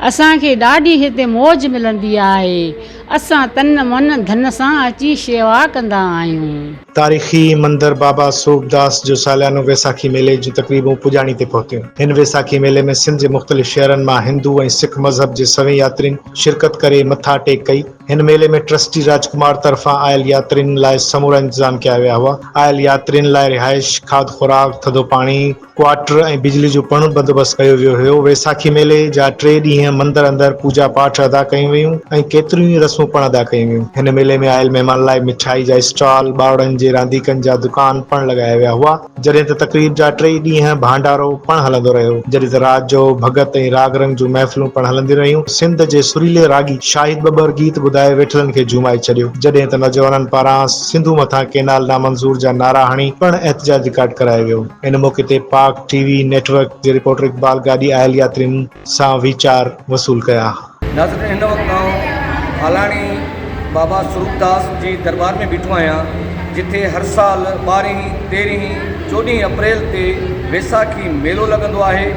اسان کي ڏاڍي هتي موج ملندي آهي. اسان تن من ڌن سان اچي شيوا ڪندا آهيون. تاريخي مندر بابا سوڀداس جو ساليانو ويساکي ميلي جون تقريبون پڄاڻي تي پهتيون. هن ويساکي ميلي ۾ سنڌ جي مختلف شهرن مان هندو ۽ سک مذهب جي سوين ياترين شرڪت ڪري مٿا ٽيڪ ڪئي. هن ميلي ۾ ٽرسٽي راجڪمار طرفان آيل ياترين لاء سمورا انتظام ڪيا ويا هئا. آيل ياترين لاء رهائش، کاڌ خوراڪ، ٿڌو پاڻي، ڪوارٽر ۽ بجلي جو پڻ بندوبست ڪيو ويو هيو. ويساکي ميلي جا ٽي ڏينهن مندر اندر پوڄا پاٺ ادا ڪيون ويون ۽ ڪيتريون ئي رسمون پڻ ادا ڪيون ويون. هن ميلي ۾ آيل مهمانن لاء مٺائي جا اسٽال، ٻارڙن جي رانديڪن جا دڪان پڻ لڳايا ويا هئا. جڏهن ته تقريب جا ٽيئي ڏينهن ڀانڊارو پڻ هلندو رهيو. جڏهن ته رات جو ڀڳت ۽ راڳ رنگ جون محفلون پڻ هلنديون رهيون. سنڌ جي سريلي راڳي شاهد ٻٻر گيت ٻڌائي ويٺلن کي جهومائي ڇڏيو. جڏهن ته نوجوانن پاران سنڌو مٿان ڪينال نامنظور جا نعرا هڻي پڻ احتجاج رڪارڊ ڪرايو ويو. ان موقعي تي پاڪ ٽي وي نيٽ ورڪ جي رپورٽر اقبال گاڏهي آيل ياترين سان ويچار وصول ڪيا. ناظرين هن وقت آئون هالاڻي بابا سروپداس جي درٻار ۾ بيٺو آهيان جتي هر سال ٻارهين، تيرهين، چوڏهين اپريل تي ويساکي ميلو لڳندو آهي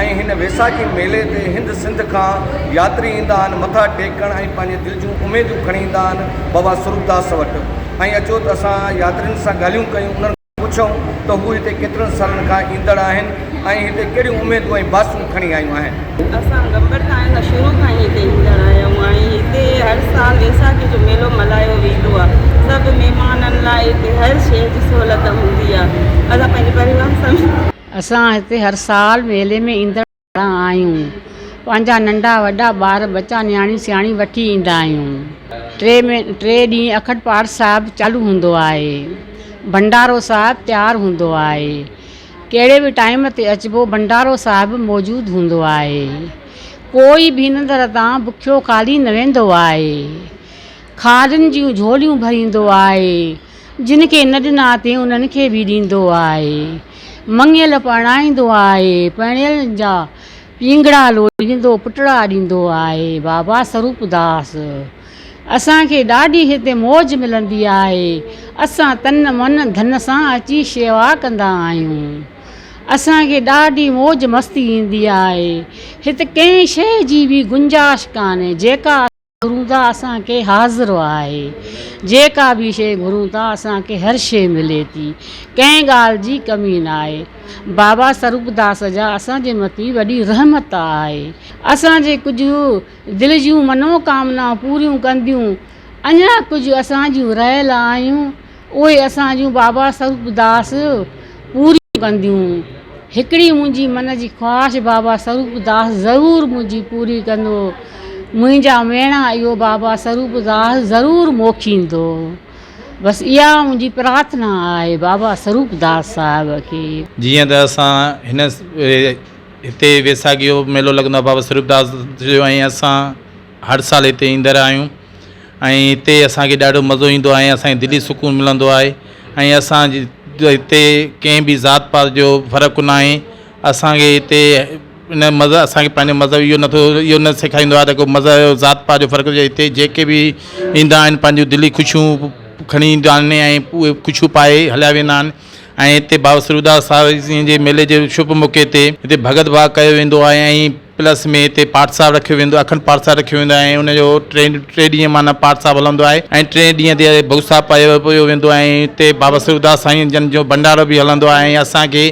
۽ هن ويساکي ميلي تي هند سنڌ کان ياتري ايندا آهن مٿا ٽيڪڻ ۽ پنهنجي دل جون اميدون کڻي ايندا آهن بابا سروپداس وٽ ۽ اچو ته اسان ياترين سان ڳالهيون ڪيون انهن پڇون ته هو هتي ڪيترن سالن کان ايندڙ آهن ۽ هتي ڪهڙيون اميدون ۽ باسون کڻي آيون آهن. اسان گمبٽ کان آهيون ته شروع کان ئي هتي ايندڙ آهيون ۽ هتي هر سال ويساکي جو ميلو ملهايو ويندو آهي. سڀ مهمانن لاء هتي هر شيء جي سهولت هوندي آهي. اسان پنهنجي پريوار سان. اسان هتي هر سال ميلي ۾ ايندڙ آهيون. پنهنجا ننڍا وڏا ٻار ٻچا نياڻي سياڻي وٺي ايندا آهيون. ٽي ٽي ڏينهن اکٽ پاٺ صاحب چالو هوندو آهي. ڀنڊارو صاحب تيار هوندو آهي. ڪهڙي به ٽائيم تي اچبو ڀنڊارو صاحب موجود هوندو آهي. ڪوئي به هن در تان بکيو خالي نه ويندو آهي. خالين جون جهوليون ڀريندو آهي. جن کي نه ڏنا اٿئي انهن کي به ڏيندو آهي. مڱيل پرڻائيندو آهي، پرڻيلن جا پينگهڙا لوڏيندو پٽڙا ڏيندو آهي. بابا سروپداس اسان کي ڏاڍي هتي موج ملندي آهي. اسان تن من ڌن سان اچي شيوا ڪندا آهيون. اسان کي ڏاڍي موج مستي ايندي آهي. هت ڪنهن شيء جي به گنجائش ڪانهي جيڪا. گهرون ٿا اسان کي حاضر آهي جيڪا به شيء گهرون ٿا اسان کي هر شيء ملي ٿي ڪنهن ڳالهه جي ڪمي ناهي بابا سروپداس جا اسان جي مٿي وڏي رحمت آهي اسان جي ڪجهه دل جون منوڪامنائون پوريون ڪنديون اڃا ڪجهه اسان جون رهيل آهيون اهي اسان جون بابا سروپداس پوريون ڪنديون. هڪڙي منهنجي من جي خواهش بابا سروپداس ضرور منهنجي پوري ڪندو. منهنجا ميڻا اهو بابا سروپداس ضرور موکيندو. بس اها منهنجي پرارٿنا آهي بابا سروپداس صاحب کي. جيئن ته اسان هن هتي ويساکي جو ميلو لڳندو آهي بابا سروپداس جو ۽ اسان هر سال هتي ايندڙ آهيون ۽ هتي اسان کي ڏاڍو مزو ايندو آهي ۽ اسان کي دلي سڪون ملندو آهي ۽ اسان جي هتي ڪنهن به ذات پات جو فرق نه آهي اسان کي هتي ان مذهب اسان کي پنهنجو مذهب اهو نٿو اهو نه سيکاريندو آهي ته ڪو مذهب ذات پات جو فرق هجي هتي جيڪي به ايندا آهن پنهنجون دلي خوشيون کڻي ايندا آهن ۽ اهي خوشيون پائي هليا ويندا آهن ۽ هتي بابا سروداس صاحب جي ميلي جي شڀ موقعي تي هتي ڀڳت ڀاڳ ڪيو ويندو آهي ۽ پلس ۾ هتي پاٺ صاحب رکيو ويندو اکنڊ پاٺ صاحب رکيو ويندو آهي ۽ ان جو ٽي ٽي ڏينهن معنيٰ پاٺ صاحب هلندو آهي ۽ ٽئين ڏينهن تي ڀڳ صاحب پايو پيو ويندو آهي ۽ هتي بابا سروداس سائين جن جو ڀنڊارو به هلندو آهي ۽ اسان کي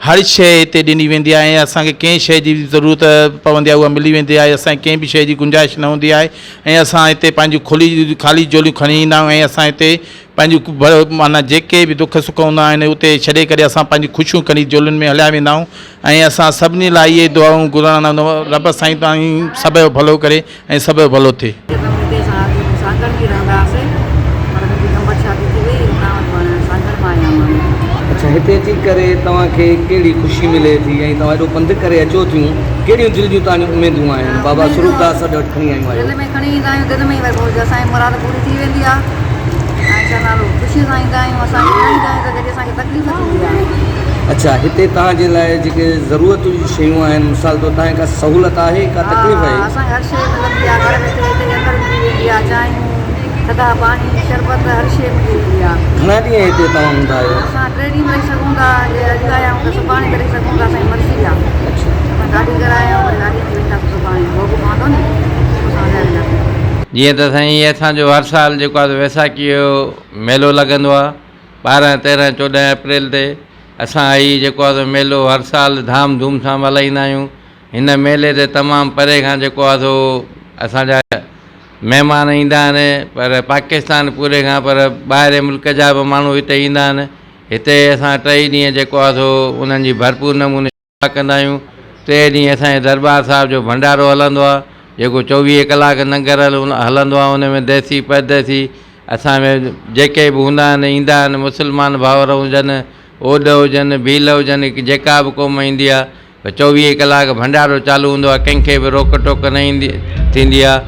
هر شيء هتي ڏني ويندي آهي ۽ اسان کي ڪنهن شيء جي ضرورت پوندي آهي اها ملي ويندي آهي اسان کي ڪنهن به شيء جي گنجائش نه هوندي آهي ۽ اسان هتي پنهنجون کلي خالي جهوليون کڻي ايندا آهيون ۽ اسان هتي پنهنجون معنيٰ جيڪي به دک سک هوندا آهن اتي ڇڏي ڪري اسان پنهنجون خوشيون کڻي جهولين ۾ هليا ويندا آهيون ۽ اسان سڀني لاء اهي دعائون گهرندا آهيون رب سائين توهان سڀ جو ڀلو ڪري ۽ سڀ جو ڀلو ٿئي. اڇا هتي اچي ڪري توهان کي ڪهڙي خوشي ملي ٿي ۽ توهان ايڏو پنڌ ڪري اچو ٿيون ڪهڙيون دل جون توهان جون اميدون آهن بابا سروپ داس وٽ کڻي آيون آهيو. دل ۾ کڻي ايندا آهيون دل ۾ ئي وري اسان جي مراد پوري ٿي ويندي آهي ۽ ڇا نالو خوشي سان ايندا آهيون اسان نه ايندا آهيون ته جڏهن اسان کي تڪليف ٿيندي آهي. اڇا هتي توهان جي لاء جيڪي ضرورت جون شيون آهن مثال طور توهان کي ڪا سهولت آهي ڪا تڪليف آهي. ها اسان کي هر شيء ملندي آهي گهر ويٺي هتي ئي اندر ملي ويندي آهي چانهيون ٿڌا پاڻي شربت هر شيء ملي ويندي آهي. گهڻا ڏينهن هتي توهان هوندا آهيو. اسان ٽي ڏينهن به رهي سگهون ٿا جي اڄ آيا آهيون ته سڀاڻي به رهي سگهون ٿا اسان جي مرضي آهي. اڇا. اسان گاڏي ڪرايا آهيون وري گاڏي ۾ وينداسون سڀاڻي ڀوڳ مان. جيئن ته سائين اسان جو هر سال جيڪو آهي ويساکيء جو ميلو لڳندو آهي ٻارهن تيرهن چوڏهن اپريل تي اسان هي جيڪو آهي سو ميلو هر سال ڌام ڌوم سان ملهائيندا آهيون هن ميلي تي تمام پري کان جيڪو آهي سو اسان جا مهمان ايندا آهن پر پاڪستان پوري کان پر ٻاهرين ملڪ جا به ماڻهو هتي ايندا آهن هتي اسان ٽئي ڏينهن جيڪو آهي سو انهن جي ڀرپور نموني ڪندا آهيون. ٽئين ڏينهن اسان جي درٻار صاحب جو ڀنڊارو هلندو آهي، جيڪو 24 ڪلاڪ ننگر هلندو آهي، ان ۾ ديسي پرديسي اسان ۾ جيڪي به هوندا آهن ايندا آهن، مسلمان ڀائر هجن، اوڏ هجن، ڀيل هجن، جيڪا به قوم ايندي آهي پر 24 ڪلاڪ ڀنڊارو چالو هوندو آهي، ڪنهن کي به روڪ ٽوڪ نه ايندي ٿيندي آهي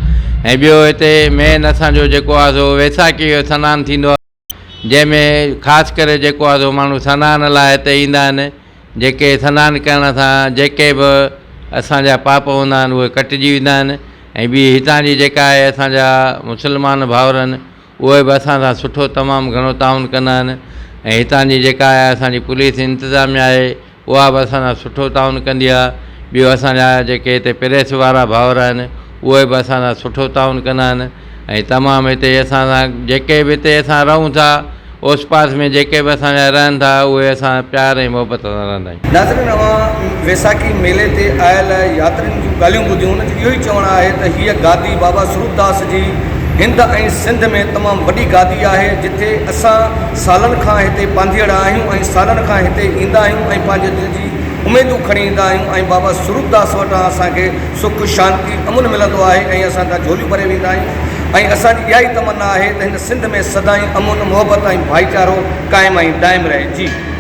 ۽ ٻيو هتي مين اسان جو جيڪو آهي سو ويساکي جو سنان ٿيندو آهي. جنهن ۾ خاص ڪري جيڪو آهي سو ماڻهو سنان لاء هتي ايندا آهن، جيڪي سنان ڪرڻ سان جيڪي به اسان جا پاپ هوندا آهن اهي ڪٽجي ويندا آهن ۽ ٻي هتان جي جيڪا آهي اسان جا مسلمان ڀائر آهن اهي به اسان سان سٺو تمام گهڻو تعاون ڪندا آهن ۽ هتان جي جيڪا آهي اسان جي پوليس انتظاميا آهي اها به اسان سان سٺو تعاون ڪندي آهي. ٻيو اسان جا جيڪي هتي پريس وارا ڀائر آهن اهي به اسان سان سٺو تعاون ڪندا آهن ۽ تمام هتي اسان سان جيڪي به هتي اسان رهون ٿا اوس پاس ۾ جيڪي به اسان جا رهن ٿا اهي اسان سان پيار ۽ محبت سان رهندا آهيون. ناظرين اوهان ويساکي ميلي تي آيل ياترين جون ڳالهيون ٻڌيون انهن جو اهو ئي چوڻ آهي ته هيء گادي بابا سروپداس جي هند ۽ سنڌ ۾ تمام وڏي گادي آهي جتي اسان سالن کان هتي پانڌيئڙا آهيون ۽ سالن کان هتي ايندا آهيون ۽ پنهنجي دل جي اميدون کڻي ايندا آهيون ۽ بابا سروپ داس وٽان اسان کي سک شانتي امن ملندو آهي ۽ اسان کان جهوليون ڀري ويندا آهيون ۽ اسان جي اها ئي تمنا آهي ته هن سنڌ ۾ سدائين امن محبت ۽ ڀائيچارو قائم ۽ دائم رهي جي.